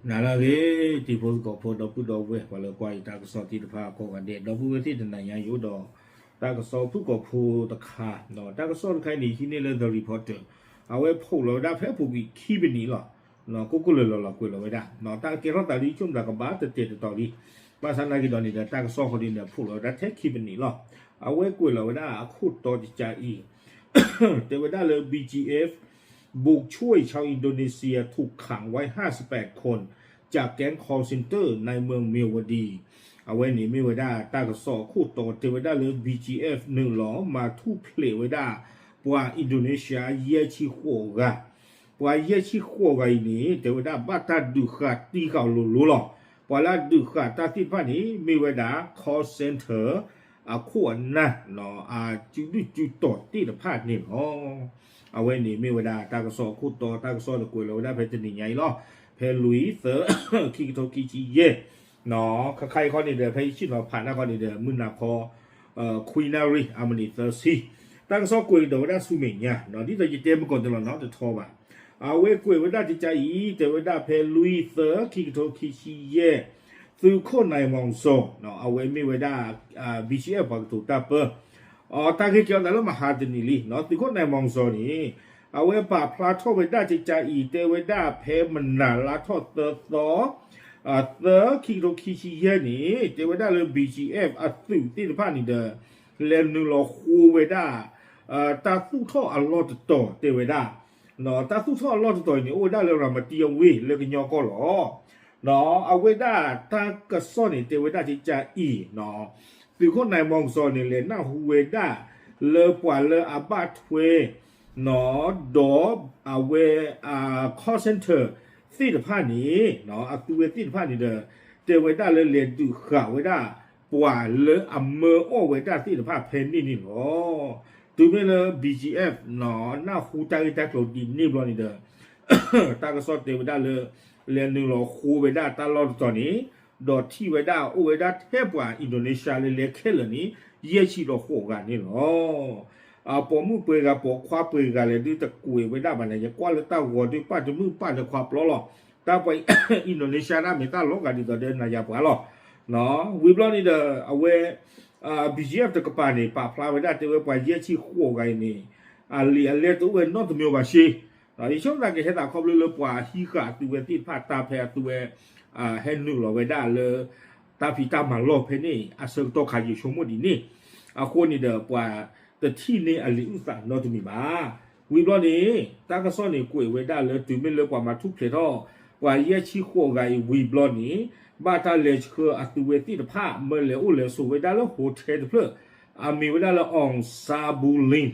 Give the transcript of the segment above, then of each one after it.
နၤလၢအဂ့ၤ တံၤဖိသကိးဖိ ဒီပုၢ်ဒီဝဲၢ် ပှၤလၢကွၢ်ယတၢ်ကစီၣ်သ့ၣ်တဖၣ်ကိးဂၤဒဲး ဒီပုၢ်ဝဲၢ်သ့ၣ် တနၤညါယအိၣ်ဒီး တၢ်ကစီၣ်ဖုၣ်ကိာ်ဖိတခါ, တၢ်ကစီၣ်တခါအံၤန့ၣ် ဟံးန့ၢ်လၢ The Reporter အဝဲဖီၣ်လီၤဝဲဒၣ်ဖဲအပူၤကွံာ်ခံမံးနံးလီၤ. ကိၢ်ကိၢ်လၢၤလီၤလီၤကွဲးလီၤဝဲဒၣ် တၢ်ကဲထီၣ်သးလၢယဆိကမိၣ်သးကဘၣ်တတဲာ်တတီၤလံ, ဘၣ်ဆၣ်နာ်က့ဒီးန့ၣ်ဒီး တၢ်ကစီၣ်ဃီဒ်န့ၣ် ဖီၣ်လီၤဝဲဒၣ်ထဲခံမံးနံးလီၤ. အဝဲကွဲးလီၤဝဲဒၣ်အခိၣ်တီတကးအံၤ တဲဝဲဒၣ်လၢ B G F บุกช่วยชาวอินโดนีเซียถูกขังไว้ห้าสิบแปดคน จากแก๊ง call center ในเมืองเมียวดี အဝဲန့ၣ်မ့ၢ်ဝဲဒၣ်တၢ်ကစီၣ်အခိၣ်တီတဲဝဲဒၣ်လၢ B G F နုာ်လီၤမၤထူၣ်ဖျဲးဝဲဒၣ် ပှၤအံၣ်ဒိၣ်န့ၡၢယါ ယဲၢ်ဆံဃိးဂၤ, ပှၤယဲၢ်ဆံဃိးဂၤအံၤန့ၣ် တဲဝဲဒၣ်ဘၣ်တၢ်ဒုးဃာ်တံၢ်ဃာ်လိၤလိၤလီၤ. ပှၤလၢအဒုးဃာ်တၢ်သ့ၣ်တဖၣ်န့ၣ် မ့ၢ်ဝဲဒၣ် call center အခိၣ်အနၢ် အစုဒုၣ်စုတီၤသ့ၣ်တဖၣ်န့ၣ်လီၤ. အဝဲန့ၣ်မ့ၢ်ဝဲဒၣ်တၢ်ကစီၣ်အခိၣ်တီ တၢ်ကစီၣ်တကွဲးလီၤဝဲဒၣ်ဖဲတနံၤညါအံၤလီၤ. ဖဲလွံၢ်သၢ ခံကထိခံဆံယဲၢ် ခါခါအံၤခီန့ၣ်ဒီး ဖဲယဆ့ၣ်နီၤဖးနၢ်ခီန့ၣ်ဒီး မုၢ်နၤခီ ခွံနၣ်ရံၣ် အမံးနံးသၢဆံ, တၢ်ကစီၣ်ကွဲးကဒီးဝဲဒၣ်ဆူမဲာ်ညါ ဒ်သိးယတဲမုၢ်ကီၢ်န့ၣ်လီၤနီၤ တထီဘၣ်. အဝဲကွဲးဝဲဒၣ်တကးအံၤ တဲဝဲဒၣ်ဖဲလွံၢ်သၢ ခံကထိခံဆံယဲၢ် သုးခိၣ်နၢၢ်မီၣ်စီၤ အဝဲမ့ၢ်ဝဲဒၣ် B G F ပှၤကတိၤတၢ်ပၢ အတၢ်ဂ့ၢ်ကဲထီၣ်သးလၢမဟါတနံၤလံ သုးခိၣ်နၢၢ်မီၣ်စီၤန့ၣ် အဝဲပာ်ဖျါထီၣ်ဝဲဒၣ်တကးအံၤ တဲဝဲဒၣ်ဖဲမနၤလါထီၣ်သၢသီ သၢ ခံကထိခံဆံယဲၢ်န့ၣ် တဲဝဲဒၣ်လၢ B G F အသုးသ့ၣ်တဖၣ်န့ၣ်ဒီး လဲၤနုာ်လီၤဃိဝဲဒၣ် တၢ်သူၣ်ထီၣ်အလီၢ်တတီၤတဲဝဲဒၣ် တၢ်သူၣ်ထီၣ်အလီၢ်တတီၤအံၤန့ၣ် အိၣ်ဝဲဒၣ်လၢရၤမတံအဝ့ၢ်လၢကညီကီၢ်လီၤ. အဝဲဒၣ်တၢ်ကစီၣ်န့ၣ် တဲဝဲဒၣ်ကကးအံၤ သုးခိၣ်နၢၢ်မီၣ်စီၤန့ၣ် လဲၤနၢ်ဟူဝဲဒၣ် လၢပှၤလၢအဘၣ်ထွဲ ဒီးအဝဲ call center သ့ၣ်တဖၣ်န့ၣ် အသုဝဲသ့ၣ်တဖၣ်န့ၣ်ဒီး တဲဝဲဒၣ်လၢလဲၤဒုးဃာ်ဝဲဒၣ် ပှၤလၢအမၢအီၣ်ဝဲဒၣ်သ့ၣ်တဖၣ်ဖဲန့ၣ်န့ၣ်လီၤ. တုၤမ့ၢ်လၢ B G F နၢ်ဟူတၢ်ဂ့ၢ်တၢ်ကျိၤဒ်န့ၣ်ဘျီန့ၣ်ဒီး တၢ်ကစီၣ်တဲဝဲဒၣ်လၢ လဲၤနုာ်လီၤဃိဝဲဒၣ်တၢ်လီၢ်တတီၤန့ၣ် ဒီးထံၣ်ဝဲဒၣ်အိၣ်ဝဲဒၣ်ထဲပှၤအံၣ်ဒိၣ်န့ၡါလၢလဲၤခဲလၢာ်န့ၣ် ယဲၢ်ဆံဒီးဃိးဂၤန့ၣ်လီၤ. အပိာ်မုၣ်ပှဲၤဂၤပိာ်ခွါပှဲၤဂၤလဲၣ်ဒုးတကွဲးဝဲဒၣ်ဘၣ်န့ၣ် ယကွၢ်လၢတၢ်ဂီၤဒုးပၢ်တမုၣ်ပၢ်လၢခွါပျီလီၤ. တၢ်ပှၤအံၣ်ဒိၣ်န့ၡါဒၣ်မ့ၢ်တၢ်လီၤဂာ်ဒ်သိးဒီးနၤယၤပှၤလီၤ. ဝံၤဘျီန့ၣ်ဒီး အဝဲ B G F တကပၤန့ၣ် ပာ်ဖျါဝဲဒၣ်တဲဝဲပှၤယဲၢ်ဆံဃိးဂၤအံၤန့ၣ် အလံာ်အလဲၢ်တအိၣ်ဝဲနီတမံၤဘၣ်ရှ့ ယဆိကမိၣ်သးကဟဲသးခီဖျိလၢပှၤဟံးဃာ်အသုဝဲသ့ၣ်တဖၣ်တၢ်ဖဲအသုဝဲ ဟဲနုာ်လီၤဝဲဒၣ်လၢ တၢ်ဖံးတၢ်မၤလီၢ်ဖဲန့ၣ်အဆၢကတီၢ်ခါယဆိကမိၣ်ဒ်န့ၣ် အဃိန့ၣ်ဒီးပှၤတထံၣ်န့ၢ်အလံာ်အုၣ်သးနီတမံၤဘၣ်. ဝံၤဘျီန့ၣ် တၢ်ကစီၣ်န့ၣ်ကွဲးဝဲဒၣ်လၢတုၤမ့ၢ်လၢပှၤမၤထူၣ်ဖျဲးထီၣ် ပှၤယဲၢ်ဆံဃိးဂၤအံၤဝံၤဘျီန့ၣ် ဘၣ်တၢ်လဲၤဆှၢအသုဝဲသ့ၣ်တဖၣ် မၢလဲၤအိၣ်လဲၤဆိးဝဲဒၣ်လၢ hotel တဖျၢၣ် အမံၤဝဲဒၣ်လၢ အောင်ဇေယျ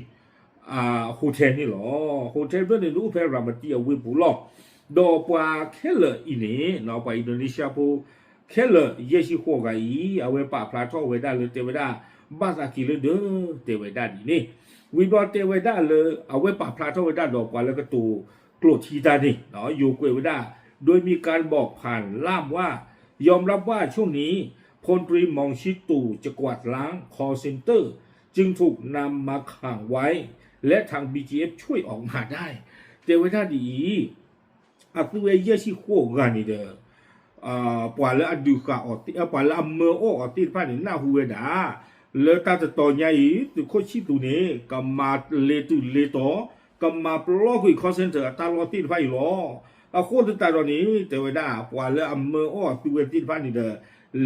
hotel န့ၣ်လီၤ. hotel တဖျၢၣ်န့ၣ် အိၣ်ဖဲရၤမတံအဝ့ၢ်ပူၤလီၤ. ဒီးပှၤခဲလၢာ်အံၤန့ၣ် ပှၤအံၣ်ဒိၣ်န့ၡါဖိ ခဲလၢာ်ယဲၢ်ဆံဃိးဂၤအံၤ အဝဲပာ်ဖျါထီၣ်ဝဲဒၣ်လၢတဲဝဲဒၣ် ဘၣ်သးက့ၤလၢဒၢး တဲဝဲဒၣ်ဒ်န့ၣ် ဝံၤဘျီတဲဝဲဒၣ်လၢ အဝဲပာ်ဖျါထီၣ်ဝဲဒၣ်ဒီးပှၤလၢကတိၤကျိာ်ထံတၢ်န့ၣ် ယိၤကွဲးဝဲဒၣ် โดยมีการบอกผ่านล่ามว่า ยอมรับว่าช่วงนี้ พลตรี มองชิตุ จะกวาดล้าง call center จึงถูกนำมาขังไว้ และทาง บีจีเอฟ ช่วยออกมาได้ တဲဝဲဒၣ်ဒ်အံၤ အသုဝဲယဲၢ်ဆံဃိးဂၤန့ၣ်ဒီး ပှၤလၢအဒုးဃာ်အီၤသ့ၣ် ပှၤလၢအမၢအီၣ်အီၤသ့ၣ်တဖၣ်န့ၣ် နၢ်ဟူဝဲဒၣ် လၢတၢ်တတီၤညါအံၤ သုးခိၣ်ဆံၣ်သူန့ၣ် ကမၤလ့ၤတုၤလ့ၤတီၤ ကမၤပျီကွံာ် call center အတၢ်လီၢ်သ့ၣ်တဖၣ်အံၤလီၤ. အဃိသတးဒီးန့ၣ် တဲဝဲဒၣ် ပှၤလၢအမၢအီၣ်အသုဝဲသ့ၣ်တဖၣ်န့ၣ်ဒီး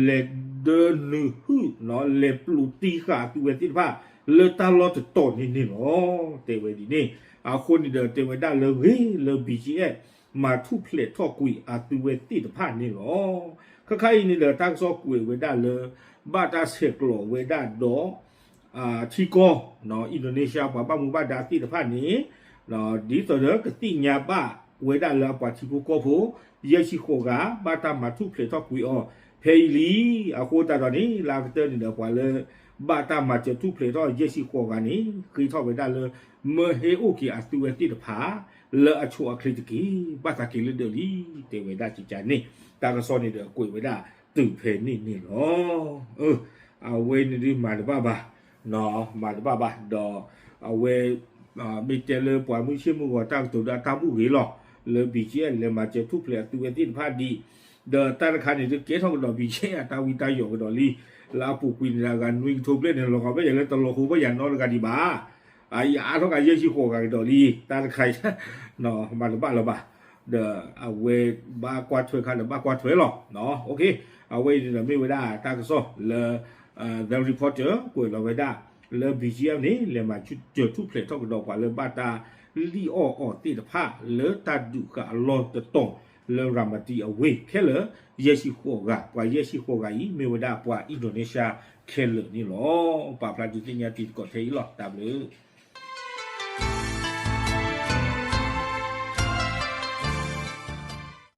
လဲၤဒၢနုာ်ဟုၣ် လဲၤပျိးတံၢ်ဃာ်အသုဝဲသ့ၣ်တဖၣ် လၢတၢ်လီၢ်တတီၤန့ၣ်န့ၣ်လီၤ. တဲဝဲဒ်န့ၣ် အဃိန့ၣ်ဒီးတဲဝဲဒၣ်လၢဂ့ၤလၢ ဘီၣ်ကၠံၣ်အဲၣ် မၤထူၣ်ဖျဲးထီၣ်ကွံာ်အသုဝဲသ့ၣ်တဖၣ်န့ၣ်လီၤ. ခါခါအံၤန့ၣ်ဒီးတၢ်ကစီၣ်ကွဲးဝဲဒၣ်လၢ ဘၣ်တၢ်ဆဲးကျိးဝဲဒၣ်ဒီး ထံကီၢ် အံၣ်ဒိၣ်န့ၡါပှၤဘၣ်မူဘၣ်ဒါသ့ၣ်တဖၣ်န့ၣ် ဒ်သိးဒီးကသ့ၣ်ညါဘၣ်ဝဲဒၣ်လၢအပှၤထံဖိကီၢ်ဖိ ယဲၢ်ဆံဃိးဂၤ ဘၣ်တၢ်မၤထူၣ်ဖျဲးထီၣ်ကွံာ်အီၤ ဖဲအံၤလံ. အဃိသတးဒီးန့ၣ် လၢအကတၢၢ်န့ၣ်ဒီး ပှၤလၢ ဘၣ်တၢ်မၤစၢၤထူၣ်ဖျဲးထီၣ်ယဲၢ်ဆံဃိးဂၤန့ၣ် ဃ့ထီၣ်ဝဲဒၣ်လၢ မၢဟဲအိၣ်က့ၤအသုဝဲသ့ၣ်တဖၣ် လၢအဆိးအချ့တက့ၢ် ဘၣ်သးက့ၤလၢဒၢးလံ တဲဝဲဒၣ်ကကန့ၣ် တၢ်ကစီၣ်န့ၣ်ဒီးကွဲးဝဲဒၣ်တုၤဖဲန့ၣ်န့ၣ်လီၤ. အဝဲန့ၣ်ဒုးမၤတဘၣ်ဘၣ် မၤတဘၣ်ဘၣ်ဒီး အဝဲ မ့ၢ်တဲလၢပှၤမုၢ်ဆ့ၣ်မုၢ်ဂီၤတၢ်ကတိၤဒီးအတၢ်ဘူၣ်ဂ့ၤလီၤ. လၢ ဘီၣ်ကၠ့ လဲၤမၤစၢၤထူၣ်ဖျဲးအသုးဝဲသ့ၣ်တဖၣ်ဒံး, ဒီးတၢ်တခါန့ၣ် တကဲထီၣ်ကဒီး ဘီၣ်ကၠ့ အတၢ်ဝံတၢ်ယိးကဒီးလံ, လၢအပူၤကွံာ်န့ၣ် အဂၤနွံကထိဘျဲၣ်န့ၣ် လီၤဂာ်ဘၣ်ယၤလၢတလီၤဃိဘၣ်ယၤနီတဂၤဒံးဘၣ်, အအါထီၣ်ကးယဲၢ်ဆံဃိးဂၤကဒီးလံ, တၢ်တခါအံၤ မၤတဘၣ်လၢၤဘၣ်, ဒီးအဝဲဘၣ်ကွၢ်ထွဲခါဒီးဘၣ်ကွၢ်ထွဲလီၤ, အဝဲအံၤန့ၣ်ဒီးမ့ၢ်ဝဲဒၣ်တၢ်ကစီၣ်လၢ The Reporter ကွဲးလီၤဝဲဒၣ် လၢ ဘီၣ်ကၠ့ န့ၣ် လဲၤမၤစၢၤထူၣ်ဖျဲးထီၣ်ကဒီးပှၤလၢဘၣ်တၢ်လံၣ်အီၣ်အီသ့ၣ်တဖၣ် လၢတၢ်ဒုးဃာ်အလီၢ်တတီၤ လၢရၤမတံအဝ့ၢ်ခဲလၢာ် ယဲၢ်ဆံဃိးဂၤ, ပှၤယဲၢ်ဆံဃိးဂၤအံၤ မ့ၢ်ဝဲဒၣ်ပှၤအံၣ်ဒိးန့ၡၢခဲလၢာ်န့ၣ်လီၤ. ပာ်ဖျါဒုးသ့ၣ်ညါတံၤသကိးထဲအံၤလီၤ. တၢ်ဘျုး